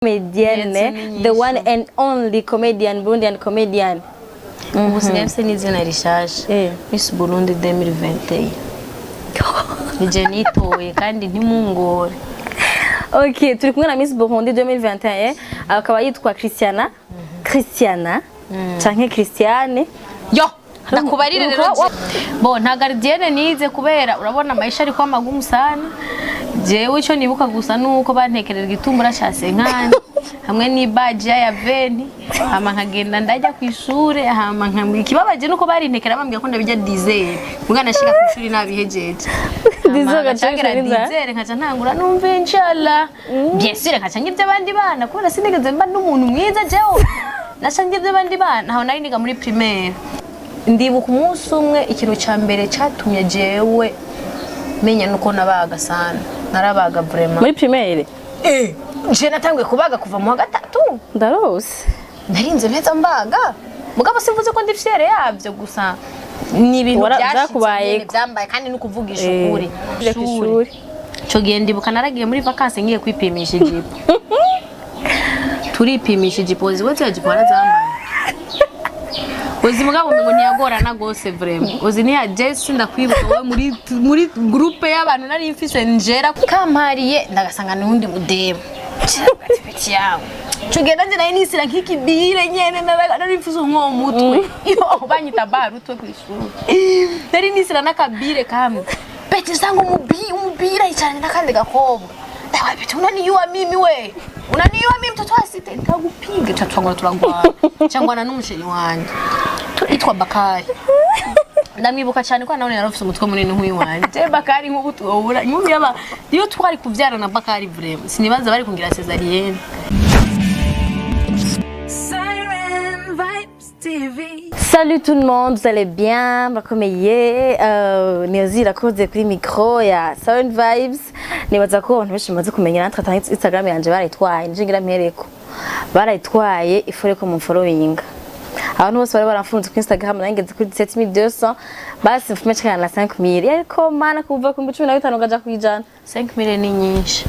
Comedienne, the one and only comedian, Burundian comedian. Ubu sigaye mfise n'izina rishasha. Miss Burundi 2021, nije nitoye kandi ntimungore. Ok, turi kumwe na Miss Burundi 2021, akaba yitwa Christiana, Christiana canke Christiane. Yo, ndakubarire rero. Bo nta gardienne nize kubera urabona maisha ariko amagumu sana. Jewe ico nibuka gusa nuko bantekerera igitumbura ca senkani hamwe n'ibaji ya 20, hama nkagenda ndajya ku ishure, hama nkambwira ikibabaje nuko barintekera bambwira ko ndabijya 10h, muga nashika ku ishuri nabihejeje. 10h gaca Hama neza. 10h nkaca ntangura numva inshallah, bien sûr, nkaca ngibyo abandi bana kubera sinigeze mba n'umuntu mwiza. Jewe naca ngibyo abandi bana aho nari niga muri primaire. Ndibuka umunsi umwe, ikintu cya mbere cyatumye jewe menya nuko nabaga sana, narabaga vraiment. Muri primaire? Eh, je natanguye kubaga kuva mu wa gatatu. Ndarose. Narinze mpeza mbaga, mugabo simvuze ko ndi fière yabyo, gusa ni ibintu byashitse vyakubayeko. nyene, byambaye kandi no kuvugisha ukuri. Uje kw'ishuri. Ico gihe ndibuka naragiye muri vacances ngiye kwipimisha ijipo, turipimisha ijipo, ziwe ziriya jipo warazambaye uzi, mugabo ngo ntiyagorana gose vraiment. Uzi niya Jesse, ndakwibuka wowe muri groupe y'abantu nari mfise njera kampariye, ndagasanga n'undi mudemu petit yawe. Ico gihe nanje nari nisira nk'ikibire nyene, nari mfise nk'uwo mutwe. Yo, banyita barutwe kw'ishuri, nari nisira n'akabire kamwe. Petit, usanga umubira yicaranye n'akandi gakobwa. Ndawa petit, unaniyua mimi, we unaniyua mimi, mtoto wa site, nitakupiga. Twangwa turagwana cyangwa na n'umusheri wanje yitwa Bakari, ndamwibuka cyane ko nawe yari afite umutwe munini nk'uyu. Bakari nk'ubu tuwubura nk'ubu yaba iyo twari kubyara na Bakari vraiment sinibaza bari kungira césarienne. Siren Vibes TV. Salut tout le monde, vous allez bien? Murakomeye? Niyozi irakoze kuri micro ya Siren Vibes. Nibaza ko abantu benshi bamaze kumenya natwe atanga Instagram yanje barayitwaye, nije ngira mpereko. Barayitwaye, ifure ko mumfollowinga. Abantu bose bari baramfunze kuri Instagram, nangeze kuri 7200, basi mfume cyane na 5000. Ariko mana, kuva ku 15 ngaja kwijana. 5000 ni nyinshi,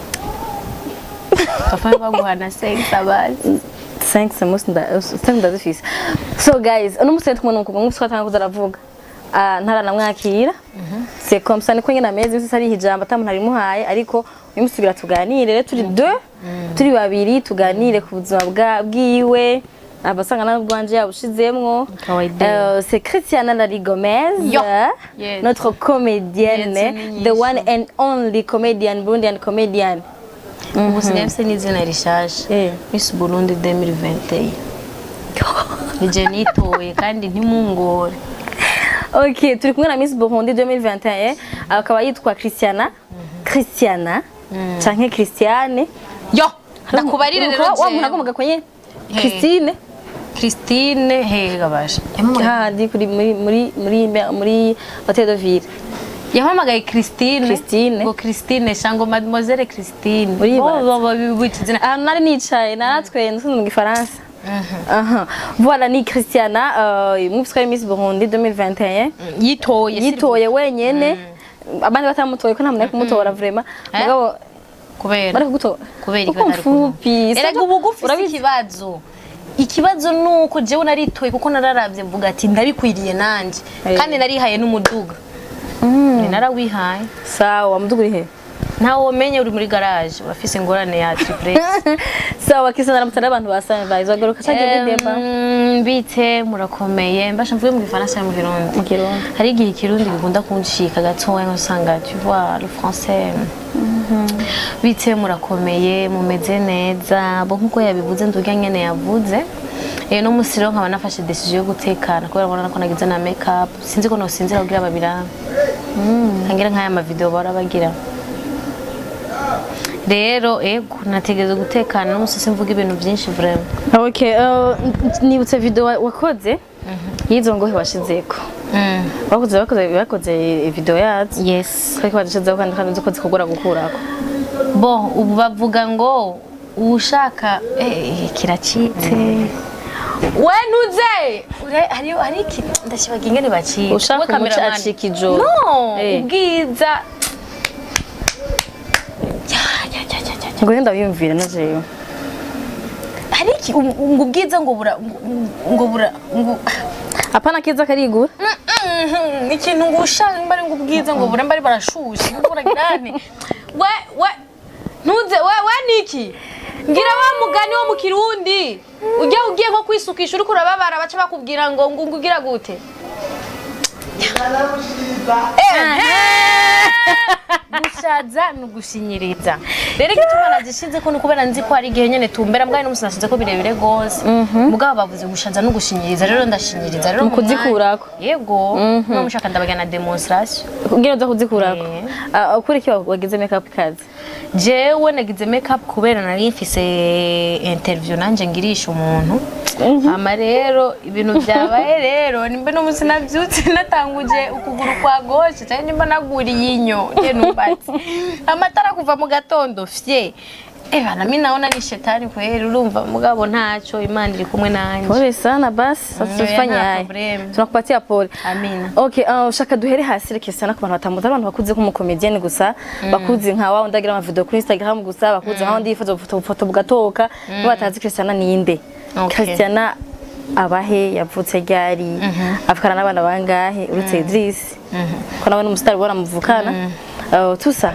papa baguhana 5 abazi. 5 semusi nda 5 ndazifise. So guys, uno musi kumwe n'umukobwa nk'uko twatanga kuza aravuga. Ah, ntaranamwakira. C'est comme ça, niko nyine amezi yose ari ijambo ata muntu arimuhaye, ariko uyu musi tugira tuganire rero turi deux, turi babiri, tuganire ku buzima bwa bwiwe abasanga n'ubwanje yabushizemwo. Kawaida. C'est Christiana Lali Gomez, Yo. Yes. notre comédienne, Yes, the one and only comedian, Burundian comedian. Ubu sigaye mfise n'izina rishasha. Miss Burundi 2021, nije nitoye kandi ntimungore. Ok, turi kumwe na Miss Burundi 2021, akaba yitwa Christiana, Christiana canke Christiane. Yo, ndakubarire rero. Wa muntu Jewe agomba kwenye Christine. Christine hehe gabasha? Hahandi kuri muri Hotel de Ville. Yampamagaye Christine. Christine. Ngo Christine shango mademoiselle Christine. Uribaza. Bo bo bo izina. Ahantu nari nicaye naratwenze mu Gifaransa. Aha. Voilà, ni Christiana, mwifiswe ari Miss Burundi 2021. Yitoye. Yitoye wenyene. Abandi batamutoye ko nta muntu ari kumutora vraiment. Eh? Mugabo Kubera bari kugutora. Kubera Kuko mfupi. Erega ubugufi si Urabizi? ikibazo. Ikibazo nuko jewe naritoye kuko nararavye mvuga ati ndabikwiriye nanje. Kandi narihaye n'umuduga. Ni narawihaye. Sawa, muduga uri he? Ntawe womenye, uri muri garage, urafise ingorane ya triplex. Sawa kisa, naramutse n'abantu ba Sun Vibes bagaruka cagiye bidemba. Bite, murakomeye? Mbasha mvuge mu Gifaransa mu Kirundi? Mu Kirundi. Hari igihe Ikirundi gikunda kuncika gatoya, usanga tu vois le français. Bite, murakomeye, mumeze neza? Bo nkuko yabivuze, ndurya nyene yavuze. No musi rero nkaba nafashe décision yo gutekana kubera mbona ko nagize na make up, sinzi ko nosinzira kugira babiranga ntangira nk'aya ma video bahora bagira. Rero ego, nategereza gutekana n'umusi, simvuga ibintu byinshi vraiment. Okay, nibutse video wakoze y'izo ngohe washizeko. Bakoze video yazo. Yes. Twari bazishizeho kandi uzi ko zikugora gukurako. Bo ubu bavuga ngo ushaka kiracitse we ntuze. Hari iki ndashibaga ingene bacika. Ushaka We umuco cameraman. acika ijoro. No. Ubwiza. Ya, ya, ya, ya, ya, ya. Ngo ndabyumvira na jewe. Hari iki ngo ubwiza ngo bura, ngo bura, ngo Hapana, keza karigura. Ikintu ngo ushaka, nimba ari ngo ubwiza ngo bura, mba ari barashushe, ngo buragirane we we ntuze we we niki ngira wa mugani wo mu Kirundi ujya ugiye nko kwisukisha, uriko urababara, baca bakubwira ngo ugira gute? Ehe! Gushaza ni ugushinyiriza. Rero igituma nazishize ko ni ukubera nzi ko hari igihe nyene tumbera mbwa n'umunsi nashize ko birebire gose, mugabo bavuze gushaza no gushinyiriza, rero ndashinyiriza rero Mu mu mwanya. Kuzikurako. Yego, no mushaka ndabaga na démonstration. Kugira uza kuzikurako. Eh. Ah, ukuri iki wagize makeup kazi? Jewe nagize makeup kubera nari mfise interview nanje ngirisha umuntu. Ama rero ibintu byabaye rero, nimba no munsi nabyutse natanguje ukuguru kwa gauche, cyangwa nimba naguriye inyo, je numbatse amatara kuva mu gatondo fye. Eba na mimi naona ni shetani kweli, urumva, mugabo ntaco, Imana iri kumwe nanje. Pole sana basi. Sasa tusifanye nta haya. problème. Tunakupatia pole. Amina. Okay, ushaka duhere hasi reka sana ku bantu batamuzi, abantu bakuze nk'umukomedienne gusa, bakuzi nka wa ndagira ama video kuri Instagram gusa, bakuzi nka wundi yifoto foto foto bugatoka, mm. Batazi Christiana ninde. Christiana abahe, yavutse ryari, avukana n'abana bangahe uretse Idris, ko nawe n'umusitari ubona muvukana, tusa.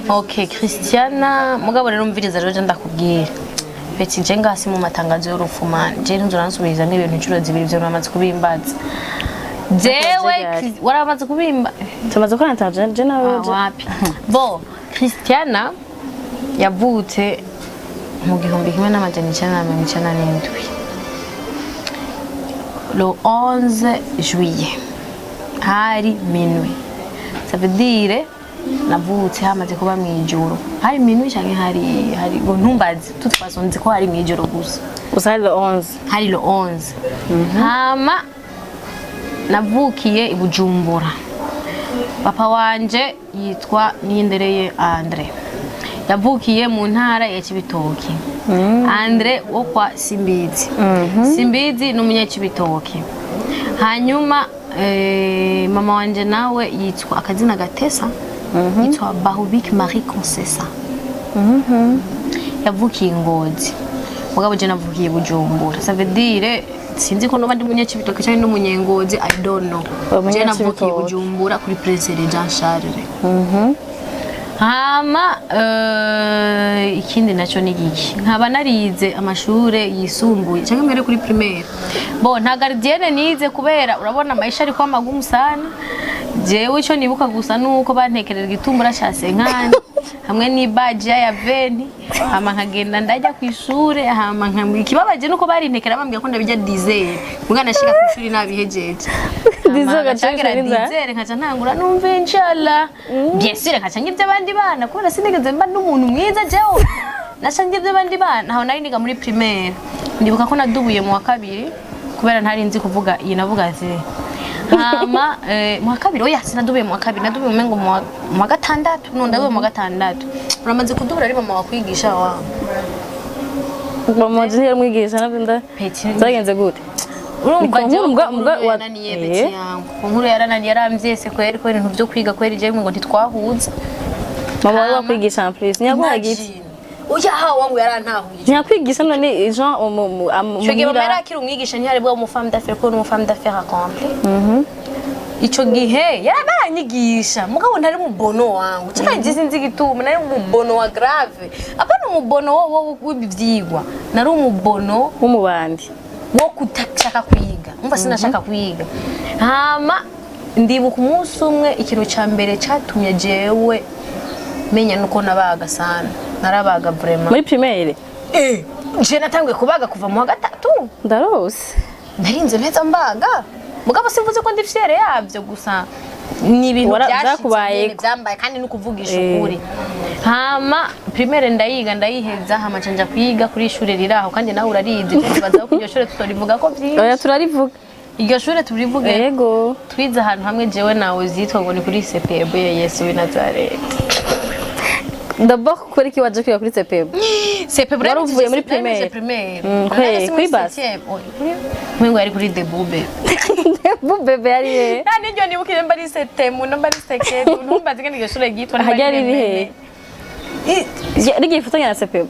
Okay, Christiana, mugabo rero umviriza rero, je ndakubwira. Petit, je ngasi mu matangazo y'urupfu man. Je nzo ransubiza n'ibintu inshuro zibiri, byo namaze kubimbaza. Jewe ryari? Waramaze kubimba. Tumaze gukorana je je nawe Ah, wapi. Bo, Christiana yavutse mu 1997. Le 11 juillet. Hari minuit. Ça veut dire navutse hamaze kuba mw'ijoro. Hari minuit canke hari ngo ntumbaze. Toute façon nzi ko hari mw'ijoro gusa. Gusa hari le 11. Hari le 11. Hama navukiye i Bujumbura. Papa wanje yitwa Nindereye Andre. Yavukiye mu ntara ya Cibitoki. Andre wo kwa Simbizi. Simbizi ni umunyacibitoki. Hanyuma mama wanje nawe yitwa akazina Gatesa, yitwa Bahubik Marie Concessa. Yavukiye i Ngozi. Mugabo je navukiye i Bujumbura. Ça veut dire sinzi ko noba ndi umunyacibitoki cyangwa ndi umunyengozi, I don't know. Uri Je navukiye i umunyacibitoki. Bujumbura kuri Prince Jean Charles. Hama ikindi nacyo ni giki, nkaba narize amashure yisumbuye cyangwa mbere kuri primaire. Bo nta gardienne nize kubera urabona maisha ariko amagumu sana. Jewe ico nibuka gusa nuko bantekerera igitumbura ca senkani hamwe n'ibaji ya 20, hama nkagenda ndajya ku ishure, hama nkambwira ikibabaje nuko barintekera bambwira ko ndabijya 10h, muga nashika ku ishuri nabihejeje. 10h gaca Hama n'inzara. 10h nkaca ntangura numva inshallah, bien sûr, nkaca ngibyo abandi bana kubera sinigeze mba n'umuntu mwiza. Jewe naca ngibyo abandi bana. Aho nari niga muri primaire, ndibuka ko nadubuye mu wa kabiri kubera ntari nzi kuvuga iyi navuga ati hama mu wa kabiri, oya, sinadubuye mu wa kabiri, nadubuye umengo mu wa gatandatu. No ndadubuye mu wa gatandatu. Uramaze kudubura ari mama wakwigisha wa? Mama wanje ntiyari navyo nda. Petit. Zagenze gute? Urumva, Ni ku jewe nkuru ku nkuru yarananiye. Petit yangu, ku nkuru yarananiye, yaramvyese kweri kweri, ibintu vyo kwiga kweri jewe ngo ntitwahuza. Mama wawe Hama. wakwigisha en plus ntiyaguhaga iki? Imagine. Oya, ha wangu yarantahuye. Ntiyakwigisha none Jean Ico gihe mama muhira? yari akiri umwigisha, ntiyari bwa umu femme d'affaires, kuko ni umu femme d'affaires accompli. Ico gihe yarabaranyigisha, mugabo ntari mubono wangu cyaje, sinzi igituma nari umubono wa grave, apana umubono wo w'ivyigwa, nari umubono w'umubandi. Wo kutashaka kwiga. Umva, sinashaka kwiga. Hama ndibuka umunsi umwe, ikintu ca mbere catumye jewe menya nuko nabaga sana, narabaga vraiment. Muri primaire? Eh, je natanguye kubaga kuva mu wa gatatu. Ndarose. Narinze mpeza mbaga, mugabo simvuze ko ndi fière yabyo, gusa ni ibintu byashitse vyakubayeko. nyene, byambaye kandi no kuvugisha Eh. ukuri. Hama primaire ndayiga, ndayiheza, hama nca nja kwiga kuri ishure riraho, kandi nawe urarizi. Je nibaza ko iryo shure tutorivuga ko Oya, byinshi. turarivuga. Iryo shure turivuge. Yego. Twize ahantu hamwe jewe nawe, zitwa ngo ni kuri CPB ya Yesu w'i Nazareth. D'abord kubera iki waje kwiga kuri CPB? CPB. Wari uvuye muri primaire? Primaire. Kuri base? Mwengo yari kuri debube. Bu bebe yari he? Nta n'iryo nibuka, mba ari setemu no mba ari sekedu, ntumbaze ingene iryo shure ryitwa, nimba Harya ari riri he? Remene. Rigiye ifatanya na CPB?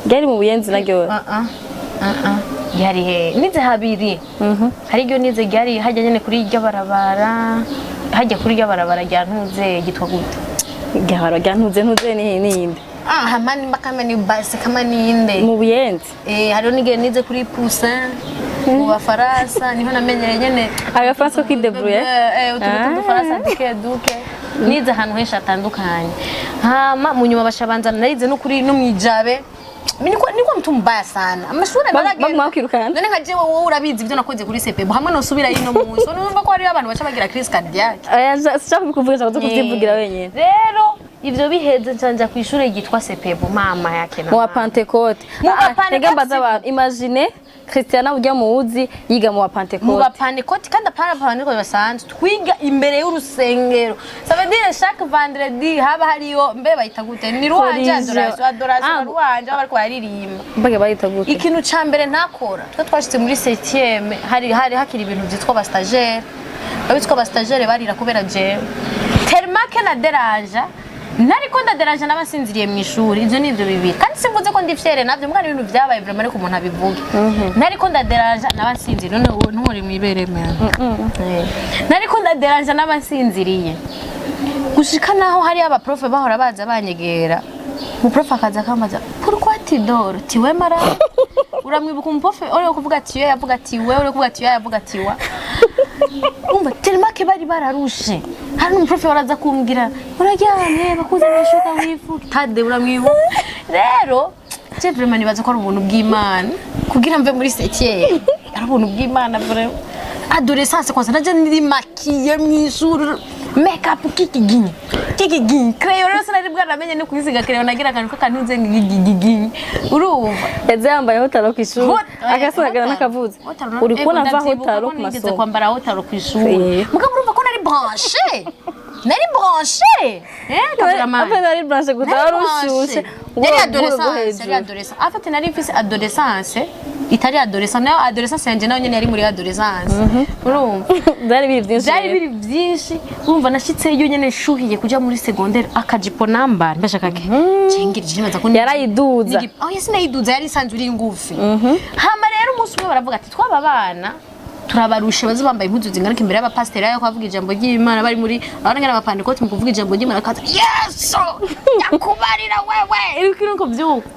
Ryari mu Buyenzi naryo? Ah ah ah ah, ryari he? Nize habiri. Hari iryo nize ryari hajya nyene kuri iryo barabara, hajya kuri iryo barabara rya ntuze, ryitwa gute? Ryahora rya ntuze, ntuze ni ninde? Ah, hamani kama ni basi kama ninde. Mu Buyenzi. Eh, hariho n'igihe nize kuri Poussin mu Bafaransa, niho namenyereye nyene. Agafaransa ko kwidebrouiller. Eh, utuntu tw'udufaransa duke duke. Nize ahantu henshi hatandukanye, hama mu nyuma bashabanza narize no kuri no mwijabe. Niko mtu mbaya sana amashuri naragenda. Baguma bakwirukana? None nka jewe, wowe urabizi ibyo nakoze kuri CPB, hamwe nosubira ino munsi numva ko hariyo abantu baca bagira crise cardiaque. Oya, sinshaka kubikuvuga, nshaka kuvyivugira wenyine. Rero ivyo biheze, nca ku ishure ryitwa CPB, mama yake na Mu wa mama. Pentecôte. Mu wa Pentecôte. Rega mbaza abantu, imagine Christiana ujya muwuzi yiga mu wa Mu Pentecôte. Bapantekoti, kandi apana abapantekoti basanzwe, twiga imbere y'urusengero. Ça veut dire chaque vendredi haba hariyo, mbe bayita gute, ni louange? Religion. Adoration, adoration. Ah. Louange baba bariko bararirimba. Mbaga bayita gute? Ikintu ca mbere ntakora, twe twashitse muri septième, hari hakiri ibintu vyitwa aba stagiaire. Abitwa aba stagiaire barira kubera jewe tellement que na deranja, ntariko ndaderanja, n'abasinziriye mu ishuri. Ivyo ni ivyo bibiri, kandi simvuze ko ndi fière navyo, mbwa ibintu vyabaye vraiment, ariko umuntu abivuge. Ntariko ndaderanja, n'abasinziriye. None ubu nturi mwibere mwana, ntariko ndaderanja, n'abasinziriye, gushika naho hari aba prof bahora baza banyegera. Umu prof akaza akambaza: "Pourquoi tu dors?" Tu es malade? Uramwibuka umu prof uri kuvuga ati yo yavuga ati we, uri kuvuga ati yo yavuga ati wa. Umva, tellement que bari bararushe, hari n'umu prof waraza kumbwira: "Uraryamye, bakuzanira ishuka wifu." Tade, uramwibuka? Rero je vraiment nibaza ko ari ubuntu bw'Imana kugira mve muri septième, ari ubuntu bw'Imana vraiment. Adolescence kwanza naje niri maquillée mw'ishuri, make up kikiginyi kikiginyi, crayon rero sinari bwanamenye no kwisiga crayon, nagira akantu k'akantuze ngigiginyi, urumva? Yaze yambaye haut talon kw'ishuri, akasagara n'akavuze, uri kubona ava haut talon ku nigeze masomo. Kwambara haut talon kw'ishuri? Mugabo urumva ko nari branché, nari branché, eh, cameraman. Ape nari branché gusa, wari ushushe. Yari adolescence, yari adolescence. En fait nari mfise adolescence itari adolescence, nayo adolescence yanje nayo nyene yari muri adolescence, urumva? Byari biri byinshi. Byari Rero. biri byinshi. Urumva nashitseyo nyene nshuhiye kuja muri secondaire, akajipo nambara mbashaka ke cengiri nibaza ko Yarayiduza. Oh, yes, nayiduza, yari isanzwe iri ngufi. Hama rero umunsi umwe baravuga ati: "Twaba abana turabarushe, baze bambaye impuzu zingana imbere y'abapasiteri ayo kuvuga ijambo ry'Imana." Bari muri abana n'abapantekoti mu kuvuga ijambo ry'Imana, akaza: "Yesu nyakubarira wewe," iriko iriko vyuko.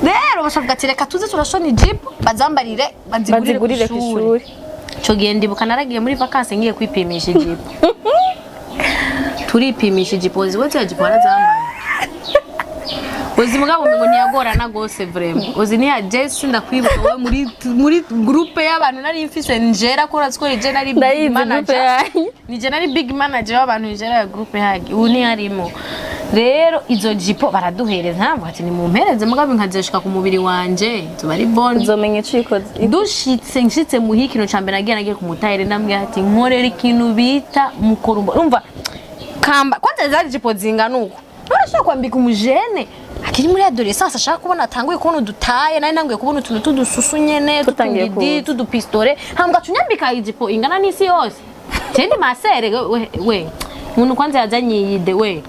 Rero bashavuga ati: "Reka tuze turashona ijipo, bazambarire, bazigurire bazigurire kw'ishuri." Ico gihe ndibuka naragiye muri vacances, ngiye kwipimisha ijipo. Turipimisha ijipo, uzi we jipo warazambaye, uzi? Mugabo ngo ntiyagorana gose vraiment. Uzi niya je ndakwibuka wowe muri groupe y'abantu nari mfise njera ko urazi ko je nari big Ndayizi groupe manager. yanyu. Ni je nari big manager w'abantu njera ya groupe hagi, ubu ntiyarimo. Rero izo jipo baraduhereza, ntabwo ati nimumpereze, mugabo nkazishika ku mubiri wanje tuba ari bonne. Uzomenya ico ikoze. Dushitse, nshitse muhi, ikintu ca mbere nagiye ku mutayeri, ndambwira ati: "Nkorera ikintu bita mukorumba." Urumva kamba kwanza zari jipo zingana uko, urashobora kwambika umujene akiri muri adolescence, ashaka kubona, atanguye kubona udutaye, nari ntanguye kubona utuntu tudususu nyene, Tutangiye tutungidi kuza. Tudupistore, hambwa tunyambika ijipo ingana n'isi yose. Jendi masere we, we umuntu kwanza yazanye iyi idée, we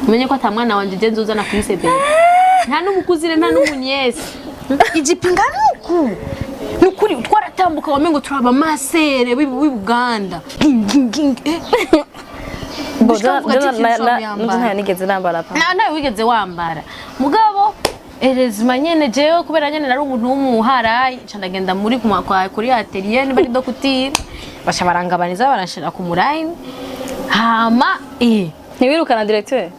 umenye ko ata mwana wanje je nzozana kuri sebere, nta n'umukuzire, nta n'umunyesi, ijipo ingana uku. Nukuri twaratambuka wamengo turaba masere w'i Buganda. Ging, ging, ging, eh. Bo, Gushika mvuga ati, ikintu ushobora kuyambara. ntayo nigeze nambara pa. Nta nawe wigeze wambara, mugabo erezima nyene jewe kubera nyene nari umuntu w'umuharayi, nca ndagenda muri kuma kwa kuri atelier niba ari de couture, baca barangabaniza, baranshira ku murayini, hama Ntiwirukana directeur?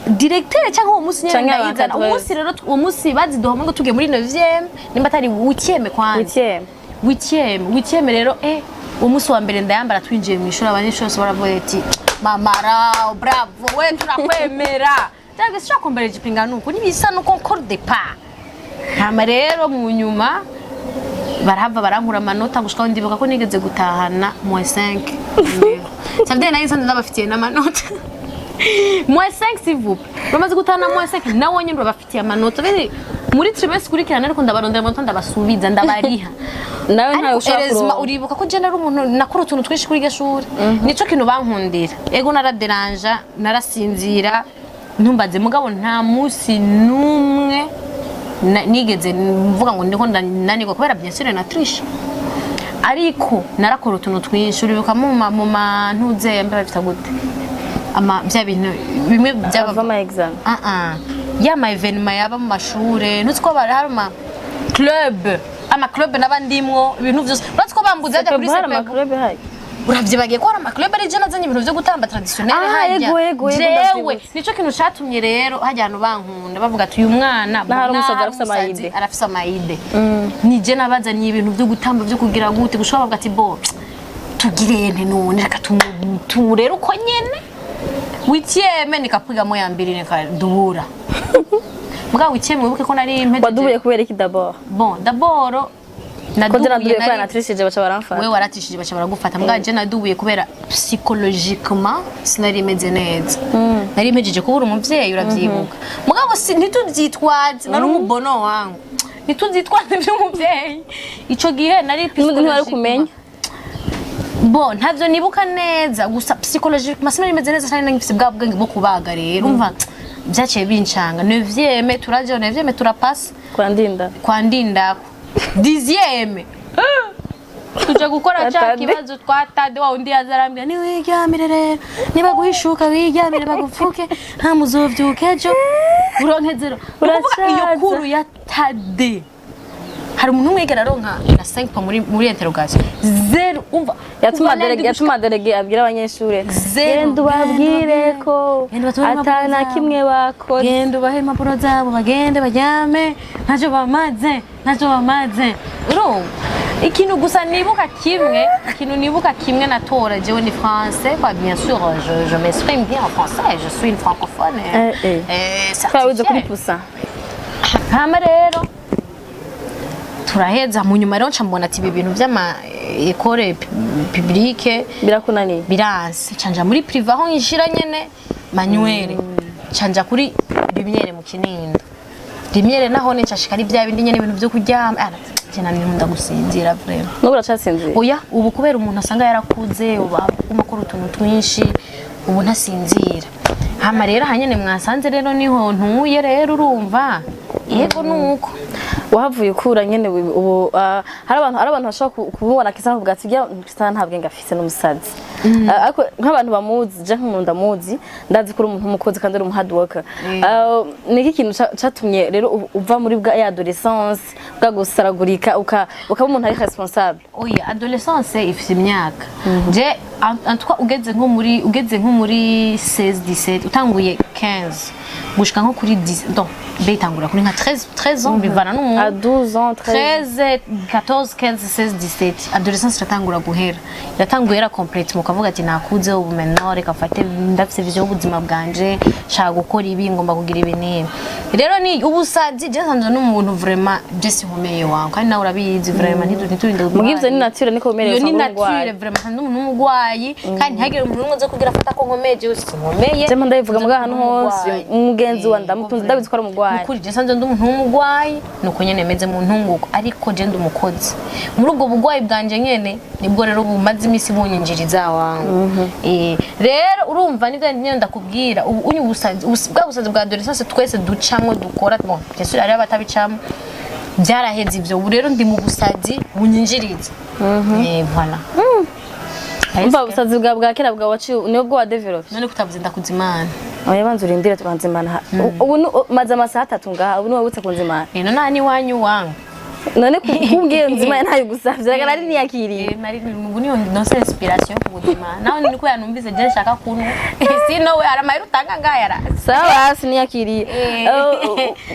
Directeur cyangwa uwo munsi nyene Canke ndayizana. abakadre. Uwo munsi rero, uwo munsi baziduha ngo tugiye muri 9e, nimba atari 8e kwanza. Huitième. 8e, 8e. Rero uwo munsi wa mbere ndayambara, twinjiye mu ishuri, abanyeshuri bose baravuga ati: "Mamara, bravo we, turakwemera." Cyangwa se ushobora kwambara ijipo ingana uku ntibisa nuko concorde pas. Hama rero mu nyuma barahava barankura amanota, gushika aho ndibuka ko nigeze gutahana moins 5. Ça veut dire nari nsanzwe ndabafitiye n'amanota. Moins 5, s'il vous plaît, bamaze gutahana moins 5, nawe nyine urabafitiye amanota. Bene muri trimestre ikurikirana, ariko ndabarondera amanota, ndabasubiza, ndabariha. Nawe ntawe Ariko ushobora erezima kuronka. Uribuka ko je nari umuntu nakora utuntu twinshi kuri iryo shuri, nico kintu bankundira. Ego, naraderanja, narasinzira, ntumbaze, mugabo nta munsi n'umwe. Nigeze mvuga ngo ndiko ndananirwa kubera, bien sûr, na triche, ariko narakora utuntu twinshi. Uribuka mu ma ntuze mbe bafita gute, ama bya bintu bimwe byaba Ava ama exam. Ah ah, ya ma événement yaba mu mashure, ntuzi ko bari hari ama club, ama club n'abandimwo, ibintu vyose. Urazi ko bambuze hajya kuri hari CPB? ama club hari? Uravyibagiye ko hari ama club ari je nazanye ibintu vyo gutamba traditionnel Ah, hajya? yego, Jewe ndavyibutse. nico kintu catumye rero hajya ahantu bankunda, bavuga ati uyu mwana N'ahari umusazi arafise umusazi ama idées. Arafise ama idées. Nije nabazaniye ibintu vyo gutamba, vyo kugira gute, gushobora bavuga ati bo tugirente none, reka tumurere uko nyene. Huitième nikapigamo ya mbiri, nikadubura. Mbwa huitième, wibuke ko nari mpejeje. Wadubuye kubera iki d'abord? Bon, d'abord Ko je nadubuye kubera nari- natrishije, baca baramfata. We waratishije, baca baragufata. Mbwa je nadubuye kubera psychologiquement sinari meze neza, nari mpejeje kubura umuvyeyi, uravyibuka. Mugabo si ntituvyitwaze, nari umubono wangu, ntituvyitwaze vy'umuvyeyi. Ico gihe nari N'ubundi ntiwari psychologiquement- kumenya. Bon, ntavyo nibuka neza, gusa psychologiquement sinari meze neza, sinari ngifise bwa bwenge bwo kubaga. Rero umva, vyaciye bincanga. Neuvième turaje, neuvième turapasa. Kwa Ndinda. Kwa Ndindako. 10e tuja gukora ca Tade. kibazo twatade, wa undi yaza arambwira: "Niwiryamire rero, niba guhishuka wiryamire, bagupfuke, nta muzovyuka ejo uronke zéro." Ni ukuvuga iyo Uracaza. cours ya Tade, hari umuntu umwe yigera aronka na 5 points muri interrogation? Zéro, umva. Yatuma Kuva lundi délégué, yatuma délégué abwira abanyeshuri: Zéro. "Genda ubabwire ko Genda ubatore impapuro ata na zabo. kimwe bakoze." "Genda ubahe impapuro zabo, bagende baryame, ntacyo bamaze, ntacyo bamaze." Urumva, ikintu gusa nibuka kimwe, ikintu nibuka kimwe natora jewe ni français quoi. Bien sûr, je m'exprime bien en français, je suis une francophone Eh, eh. Twaba wize kuri certifiée. pusa. Hama rero turaheza. Mu nyuma rero nca mbona ati ibi bintu vy'ama école publique Birakunaniye. Biranse. Canja muri privé, aho nshira nyene manuel, canja kuri Lumière mu Kinindo. Lumière naho ne nshashika ari bya bindi nyene, ibintu vyo kuryama. Ah, je namye nkunda gusinzira vraiment. N'ubu uracasinzira? Oya, ubu kubera umuntu asanga yarakuze, ubu aguma akora utuntu twinshi, ubu ntasinzira. Hama rero hanyene mwasanze rero niho ntuye rero, urumva, yego, nuko. Wahavuye ukura nyene ubu hari abantu bashobora kumubona kisa bavuga ati bya Christian nta bwenge afise, n'umusazi. Ariko nk'abantu bamuzi, je nk'umuntu ndamuzi, ndazi ko uri umuntu w'umukozi kandi uri umu hard worker. Ni iki kintu catumye rero uva muri bwa ya adolescence bwa gusaragurika, ukaba umuntu ari responsable? Oya, adolescence ifite imyaka. Je en tout cas ugeze nko muri 16, 17, utanguye 15 gushika nko kuri 10, donc be itangura kuri nka 13, 13 ans, bivana n'umuntu. À 12 ans, 13. 13, 14, 15, 16, 17, adolescence iratangura guhera, iratangura guhera complètement, ukavuga ati nakuze ubu, maintenant reka mfate, ndafise vision y'ubuzima bwanje, nshaka gukora ibi, ngomba kugira ibi n'ibi. Rero ni ubusazi. Je nsanzwe n'umuntu vraiment, je sinkomeye wawe, kandi nawe urabizi vraiment, ntiturinde. Muga ivyo ni nature, niko umerewe. Iyo ni Usanga uri umugwayi. nature vraiment, nsanzwe umuntu w'umugwayi, kandi ntihagire umuntu n'umwe uza kugira afata ko nkomeye. Jewe sinkomeye. Je ndabivuga muga ahantu hose, umugenzi wa ndamutunze, ndabizi ko ari umugwayi. Nukuri je nsanzwe ndi umuntu w'umugwayi, nuko nyene meze mu ntunguko, ariko je ndi umukozi. Muri ubwo bugwayi bwanje nyene nibwo rero bumaze iminsi bunyinjiriza wangu. Rero urumva nivyo nyene ndakubwira ubu unyu ubusazi, bwa busazi bwa adolescence twese ducamwo, dukora. Bon, bien sûr hariho abatabicamwo, byaraheze ivyo. Ubu rero ndi mu busazi bunyinjiriza. Voilà. Umva, ubusazi bwa kera bwa waciye niyo bwo wa développé. None kutavuze ndakuzimana? Oya, banza urindire tubanzimana. Ubu maze amasaha 3 ngaha, ubu niwe wibutse kunzimana. None aha ni iwanyu wangu. None kumbwiye nzimana ntayo gusavye, reka nari niyakiriye. Nari ubu niyo ndonse inspiration yo kubuzima, nawe niko yanumvise je nshaka kunywa, sino we hari amahera utanga ngaya ara Sawa, siniyakiriye.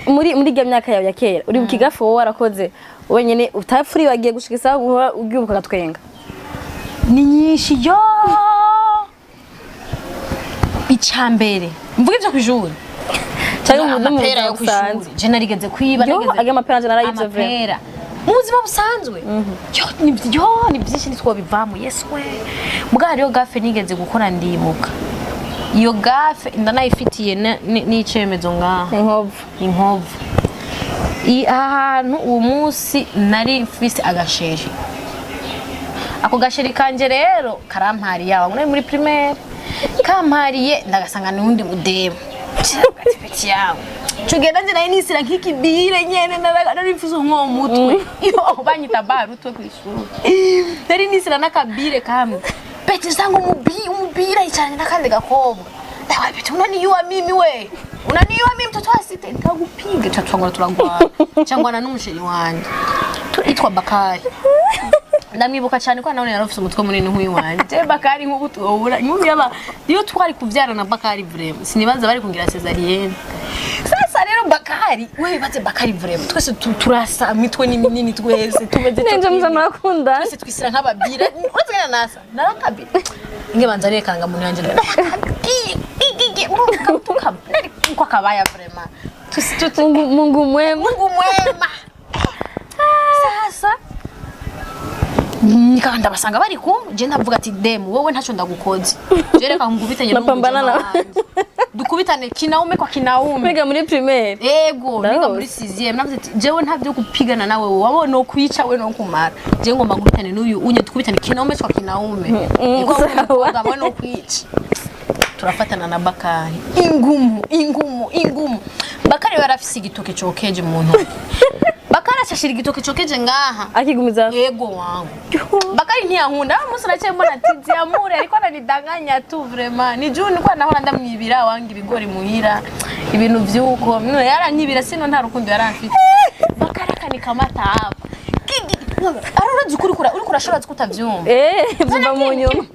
Muri irya myaka yawe ya kera, uri bukigafu wowe warakoze wenyene utapfuri wagiye gushika isaha guhora ugibuka agatwenga? Ni nyinshi yo. Icambere mvuga ivyo kw'ishuri. Canke mu no mu Amapera buzima yo busanzwe. kw'ishuri je narigeze kwiba. Yo, Narigeze ayo mapera nje narayivye vraiment. Amapera mu buzima busanzwe yo ni yo ni byinshi, ntitwobivamo. Yesu we, mbwa hariyo gaffe nigeze gukora, ndibuka iyo gaffe ndanayifitiye n'icemezo ngaha. Inkovu. Inkovu. Aha hantu uwo munsi nari mfise aga chéri. Ako ga chéri kanje rero karampariye, aho nari muri primaire, kampariye ndagasanga n'uwundi mudemu. Ati: "Petit yawe." Ico gihe nanje nari nisira nk'ikibire nyene, nari mfise nk'uwo mutwe. Yo, banyita barutwe kw'ishuri. Nari nisira n'akabire kamwe. Petit, usanga umubira yicaranye n'akandi gakobwa. Ndawa, "Petit, unanijua mimi we? Unanijua mimi, mtoto wa site, nitakupiga." Twangora turagwana. Cyangwa n'umusheri wanje. Itwa Bakari. Ndamwibuka cyane ko nawe yari afite umutwe munini nk'uyu Je Bakari nk'ubu tuwubura nk'ubu yaba iyo twari kubyarana Bakari, vraiment sinibaza bari kungira césarienne. Sasa rero Bakari, we baze Bakari, vraiment twese turasa, mitwe ni minini, twese tumeze Nenje muza murakundana. Twese twisira nk'ababira. Uretse ngena nasa narakabira inge banza rekanga muntu yanje narakabira nari kwa kabaya vraiment. Mungu, Mungu mwema. Mungu mwema. Sasa nikaba ndabasanga bari kumwe, je ndavuga ati: "Demu, wowe ntacyo ndagukoze, je reka ngubitanye." Napambana na- Dukubitane kinaume kwa kinaume. Kwiga muri primaire? Ego, niga Ndahoze. muri 6e. Navuze ati: "Jewe nta byo kupigana nawe, wowe no kwica we no kumara, je ngomba ngubitane n'uyu unye, dukubitane kinaume kwa kinaume." Niko. Sawa. Umukobwa we no kwica. Turafatana na Bakari, ingumu, ingumu, ingumu. Bakari barafise igitoke cokeje mu ntoki. Bakari ashashira igitoke cokeje ngaha. Akigumiza. Yego wangu, Bakari ntiyankunda. Umunsi naciye mbona ati Ziamure ariko ananidanganya tu, vraiment ni juu nilikuwa nahora ndamwibira wanga ibigori muhira, ibintu vyuko mno yaranyibira, sino nta rukundo yaramfite. Bakari akanikamata hapa. Arurazi ukuri uriko urashobora kutavyumva. Eh, vyumva mu nyuma.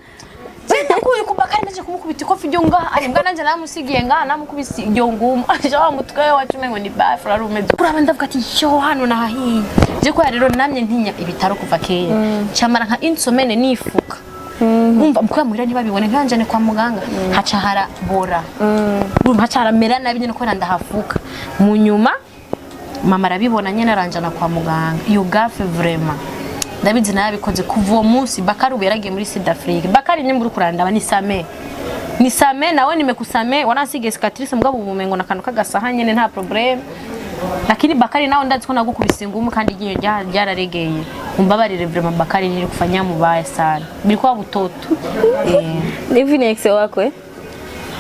Ndakuye ku Bakari, maze kumukubita ikofi ryo ngaha, ari mbwa nanje namusigiye ngaha, namukubise iryo ngumu aje wa mutwe wacu umengo ni bafure ari umeze. Kuraba ndavuga ati: "Yo, hano nahahiye." Je ko rero namye ntinya ibitaro kuva kera, camara nka insomene nifuka. Umva mukora muhira ntibabibone, ntibanjane kwa muganga, haca harabora. Urumva haca haramera nabi nyene kubera ndahafuka. Mu nyuma mama arabibona nyene, aranjana kwa muganga. Iyo gaffe vraiment ndabizi narabikoze. Kuva uwo munsi Bakari ubu yaragiye muri Sud Afrique. Bakari nyine uri kurandaba, ni same ni same nawe, nimekusame, waransigiye cicatrice, mugabo ubu umengo nakantu kagasaha nyene, nta problème. Lakini Bakari nawe ndazi ko nagukubise ingumu kandi igihe ryararegeye. Umbabarire vraiment Bakari, nilikufanyia mubaya sana, bilikuwa butoto eh. Hivi ni ex wako, eh?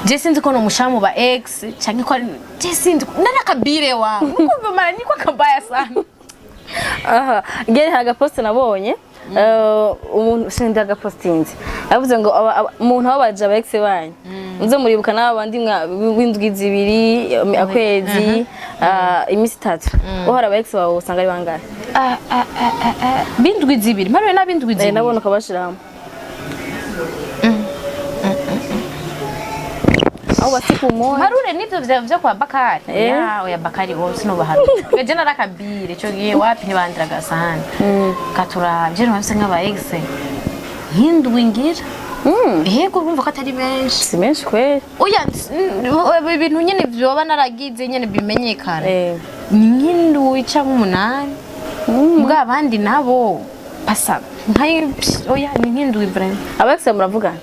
Je sinzi ko nomushamu ba ex canke ko je sinzi narakabire wawe nukumva mara niko kabaya sana. Aha ngere hari agaposte nabonye, umuntu sindi agapostinze yavuze ngo umuntu wabaje aba ex banyu muze muribuka n'aba bandi w'indwi 2, akwezi, iminsi 3, uhora aba ex bawe usanga ari bangahe? Bindwi 2 mparuye n'abindwi 2. Nabona ukabashira hamwe aho basiku umoya. Mparure nivyo vya kwa Bakari? Eh. Ya oya, Bakari wowe sinobaharura, je narakabire ico gihe wapi, ntibandiraga sana katura. Je nabise nk'aba ex nk'indwi ngira. Yego, urumva ko atari benshi. Si menshi kweli. Oya, ibintu nyene vyoba naragize nyene bimenyekana ni nk'indwi canke 8, mbwa abandi nabo pasa nkayo. Oya, ni nk'indwi vraiment. Aba ex muravugana?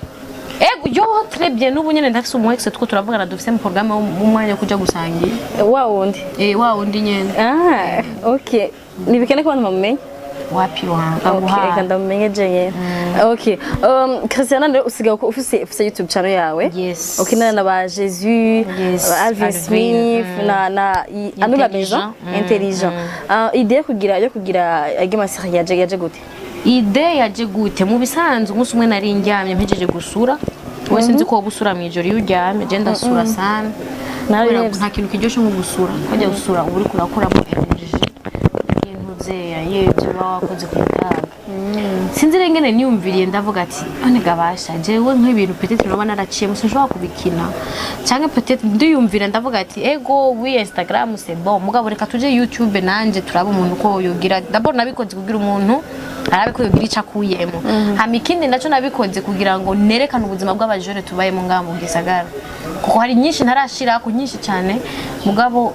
Ego, yo, très bien. N'ubu nyene ndafise umu ex two turavugana, dufise mu programme w'umwanya wo kuja gusangira. Wa wundi? Eh, wa wundi nyene. Ah, okay, nibikene ko abantu bamumenye. Wapi wanga. Okay, reka ndamumenye je nyene. Okay, Christiana rero usigaye uko ufise YouTube channel yawe. Yes. Ukinana na ba Jesus, Yes, ba Alvin Alvin, Smith na Anu la maison. Intelligent. Intelligent. Ah, idée yo kugira agema série yaje gute? Idée yaje gute? Mu bisanzwe umunsi umwe nari ndyamye mpejeje gusura. Wowe sinzi ko wowe usura mw'ijoro iyo uryamye, je ndasura sana. Narabirebye. Kubera nta kintu kiryoshe nko gusura. Wajya gusura uba uriko urakuramo énergie y'intuzeya y'ibyo uba wakoze ku mutaga. Sinzi rero ingene niyumviriye, ndavuga ati: "None gabasha, jewe nk'ibintu peut-être noba naraciyemo sinshobora kubikina canke peut-être." Ndiyumvira ndavuga ati: "Ego, oui, Instagram c'est bon, mugabo reka tuje YouTube nanje turabe umuntu ko yogira." D'abord nabikoze kugira umuntu arabe ko yogira ico akuyemo. Hama ikindi naco nabikoze kugira ngo nerekane ubuzima bw'abajene tubayemo ngaha mu gisagara, kuko hari nyinshi ntarashirako, nyinshi cyane, mugabo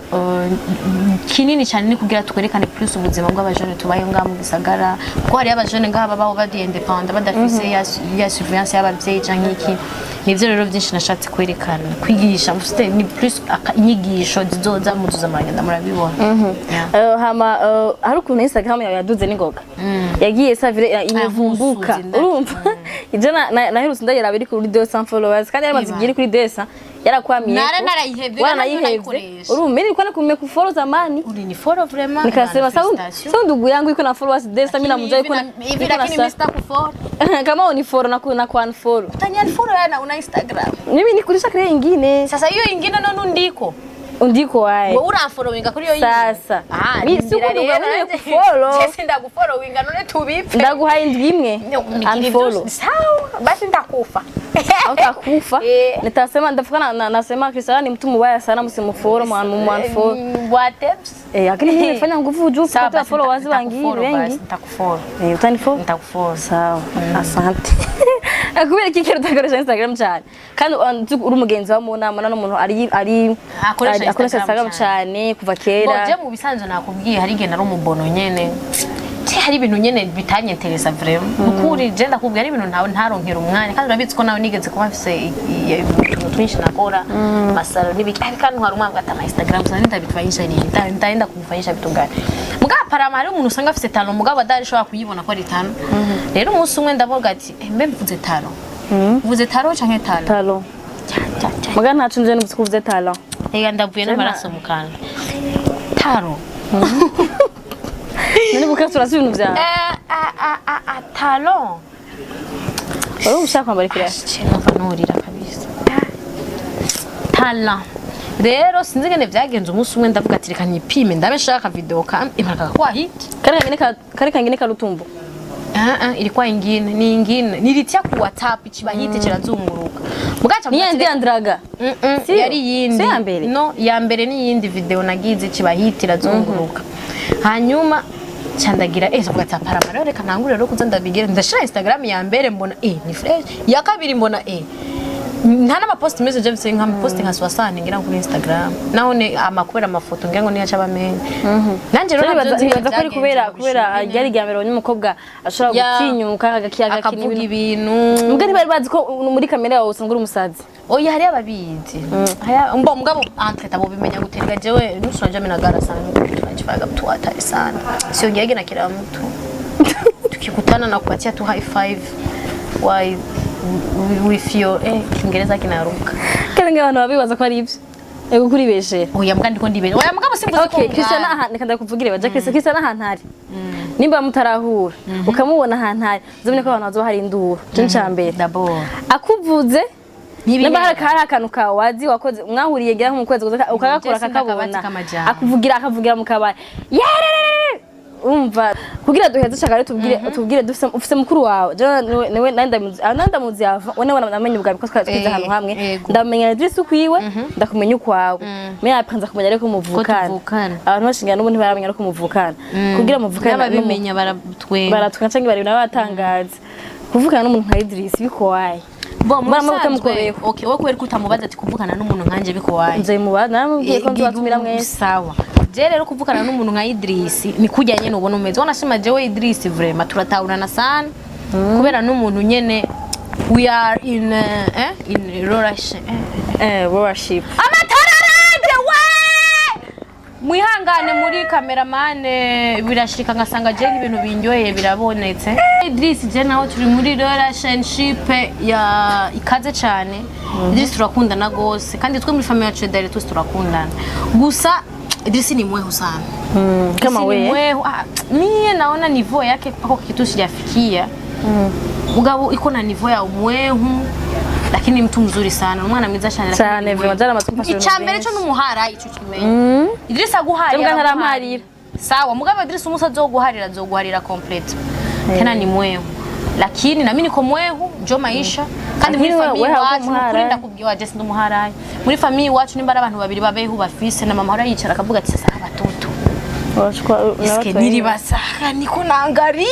kinini cyane ni kugira twerekane plus ubuzima bw'abajene tubayeho ngaha mu gisagara, kuko hariyo abajene ngaha babaho badi indépendant, badafise ya surveillance y'abavyeyi canke iki. Nivyo rero byinshi nashatse kwerekana, kwigisha mufite, ni plus inyigisho zizoza muzuza muragenda murabibona. Yeah. Hama hari ukuntu Instagram yawe yaduze n'ingoga, yagiye savire imevumbuka. Nkusuzi. Urumva ivyo naherutse ndayiraba iri kuri 200 followers, kandi yaramaze Iba. igihe iri kuri 200. Yarakwamiye. Nara narayihevye, Waranayihevye. narayikoresha. Urumva mimi nilikuwa nimekufollow zamani. Ulinifollow vraiment. Nikasema Bana, sasa félicitations. sasa ndugu yangu iko na followers desa mimi namjua iko na hivi iko na lakini sa- mimi sitakufollow. Kama unifollow na ku unfollow. Utaniunfollow yana una Instagram. Mimi nikulisha kile ingine. Sasa hiyo ingine none undiko. Undiko wae. Wewe uramfollowinga kuri iyo yindi. Sasa. Ah, Mi siku ndugu yangu nimekufollow. Sisi ndakufollowinga none tubipe. Ndaguha indwi imwe. Unfollow. Sawa, basi nitakufa. Hautakufa. Eh. Nitasema ndafuka nasema Christian ni mtu mubaya sana, msimfollow, mwanfollow. What else? Eh, lakini mimi nimefanya nguvu juu Sawa, kupata basi followers wengi nitakufollow basi, wengi. nitakufollow. Eh, utanifollow? Nitakufollow. Sawa, asante. Kubera iki kintu utakoresha Instagram cyane kandi uri umugenzi wa mu nama n'umuntu ari Akoresha akoresha Instagram Instagram cyane kuva kera. Bo, je mu bisanzwe nakubwiye hari igihe nari umubono nyene. Je hari ibintu nyene bitanyenteresa vraiment. Ukuri je ndakubwiye hari ibintu ntawe ntaronkera umwanya kandi urabizi ko nawe nigeze kuba mfise utuntu twinshi nakora, masaro n'ibiki, ariko kandi ntwara umwanya ati ama Instagram sana ndabifanyisha nini, ndaenda kubifanyisha vitu gani. Mugabo parama hari umuntu usanga afise talent mugabo adashobora kuyibona ko ari talent. Rero umunsi umwe ndavuga ati: "Eh, mbe mvuze talent, mvuze talent canke talent?" Talent. Cya, cya, cya. Muga ntaco nje nuvuze ko uvuze talent. Ega ndavuye n'amaraso mu kanwa. Taro. None buka turasi ibintu byawe. Eh, talon. Wowe ushaka kwambara ikirato. Numva nurira kabisa. Talent. Rero sinzi ingene vyagenze, umunsi umwe ndavuga ati reka nipime ndabe nshaka video kam imaraka kwa hit. Kare kangine karutumbo. Ah ah, ilikuwa ingine, ni ingine. Nilitia ku WhatsApp kiba hit kirazunguruka. Mugaca Ni yandi andraga. Siyo? Yari yindi. Si ya mbere? No, ya mbere ni yindi video nagize kiba hit irazunguruka. Hanyuma candagira ndavuga ati aparama rero reka ntangure rero kuza ndabigira, ndashira Instagram ya mbere mbona ni fresh, ya kabiri mbona nta n'amapost message mfise, nka post nka 60 ngira kuri Instagram, naho ne amakubera amafoto ngira ngo niyo aca bamenye nanje rero navyo nzi Nibaza ko ari vyagenze kubera ngo kubera bishimire. ryari rya mbere umukobwa ashobora gutinyuka agakina akavuga ibintu. Ibintu. Mbwa ntibari bazi ko muri kamera yawe usanga uri umusazi. Oya, hariyo ababizi. Mbo mugabo entre tabo bimenya guterega jewe nusu najua mimi nagara sana, tunajifaga mtu hatari sana, siongeage na kila mtu, tukikutana na kupatia tu high five why with your Kiingereza kinaruka. Kandi ngo abantu babibaza ko ari ibyo. Ego kuribeshera. Oya mbwa ndiko ndibere, oya mugabo simvuze ko Okay, Christian aha reka ndakuvugire baja Christian ahantu ari. Nimba mutarahura ukamubona ahantu ari, uzamenye ko abantu bazoba hari induru. Cyo nca mbere. D'abord Akuvuze Ntibihera. nimba hari akantu kawe wazi wakoze mwahuriye ngira nko mu kwezi kuza ukagakora Jesse ndakabati akakabona k'amajambo. akuvugira akavugira mu kabari yererere, umva kugira duheze shaka rero tubwire dufise ufise mukuru wawe jewe niwe nandi ndamuzi yava we nawe namenye ubwa ko twari twize ahantu hamwe. Ndamenya Idris ukwiwe, ndakumenya ukwawe, mais après nza kumenya ariko muvukana. Tuvukana. Abantu bashingana n'ubu ntibaramenya ariko muvukana, kugira muvukane n'ababimenya baratwenga. Baratwenga canke bari n'abatangaza kuvukana n'umuntu nka Idris bikowaye. Bo mu Mbona bisanzwe, utamukoreyeho. okay, wowe kubera ko utamubaza ati kuvukana n'umuntu nkanje bikowaye. Nze muba naramubwiye ko nzobatumira mwese. Sawa, je rero kuvukana n'umuntu nka Idris ni kujya nyene ubona umeze wanashima. Jewe Idris vraiment turatahurana sana kubera n'umuntu nyene we are in relation. Worship. Amatara aranje we, mwihangane muri kameramane, birashika ngasanga je ibintu binyoheye birabonetse. Idris je nawe turi muri relationship ya ikaze cyane. Idris turakundana gose kandi twe muri famille yacu dare twese turakundana, gusa Idris ni mwehu sana. Kama Idris ni wewe. mwehu. Ah, mie naona niveau yake pako kitu sijafikia, mugabo iko na niveau ya umwehu, lakini mtu mzuri sana, umwana mwiza cyane, lakini Cyane, ni mwehu. vraiment, byaramaze kumfasha ibintu Icya mbere cyo byinshi. n'umuhara ico kimenye Idris aguhariye Mbwa araguharira. ntaramparira. Sawa, mugabo Idris umusa azoguharira azoguharira complete, tena ni mwehu, lakini nami niko mwehu, njo maisha. Kandi muri Lakini famille we hauko iwacu muharayi. nukuri ndakubwiye waje sindi umuharayi. Muri famille iwacu nimba ari abantu babiri babehu bafise na mama ahora yicara akavuga ati sasa abatoto Eske nilibasaka niko naangalia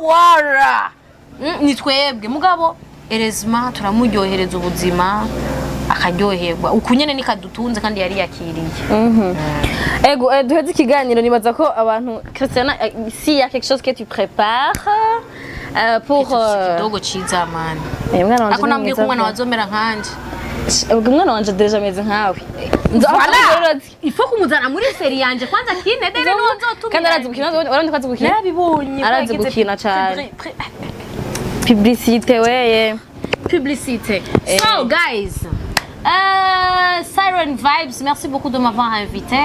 wara ni twebwe, mugabo erezima turamuryohereza ubuzima akaryoherwa uku nyene nikadutunze kandi yari yakiriye. Ego, duheze ikiganiro, nibaza ko abantu Christiana, s'il y a quelque chose que tu prépares pour Kidogo ciza mani. Mwana wanje Ako ni nambwiye ko mwiza umwana pe. wazomera nkanje. Ubwo umwana wanje déjà ameze nkawe. Voilà, il faut kumuzana muri série yanje kwanza kine dere niwo nzotumira. Kandi arazi gukina, urabona ko azi gukina. Narabibonye ko Arazi yagize gukina cane. Publicité weye. Publicité. So guys, Siren Vibes, merci beaucoup de m'avoir invité.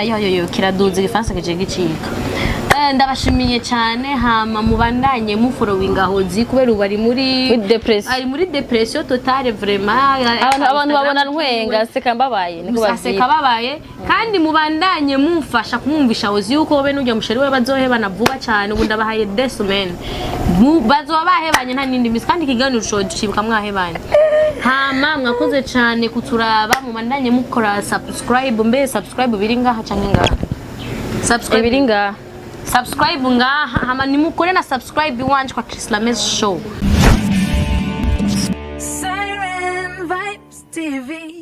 Yo yo yo, kiraduze igifaransa kije gicika. Ndabashimiye cyane. Hama mubandanye mufollowinga Hozi, kubera ubu ari muri Muri depression. Ari muri dépression totale vraiment. Abantu babona ntwenga, seka mbabaye, niko aseka bavyita. Babaye kandi mubandanye mumfasha kumwumvisha Hozi yuko be n'ujya musheri we bazohebana vuba cyane. Ubu ndabahaye 2 semaines, bazoba bahebanye, nta n'indi misi, kandi ikiganiro ushobora mwahebanye. Hama mwakoze cyane kuturaba, mubandanye mukora subscribe. Mbe subscribe biri ngaha canke ngaha? Subscribe Ibiri ngaha. Subscribe ngaha, hama nimukore na subscribe iwanje kwa Chris Lamez Show. Siren Vibes TV.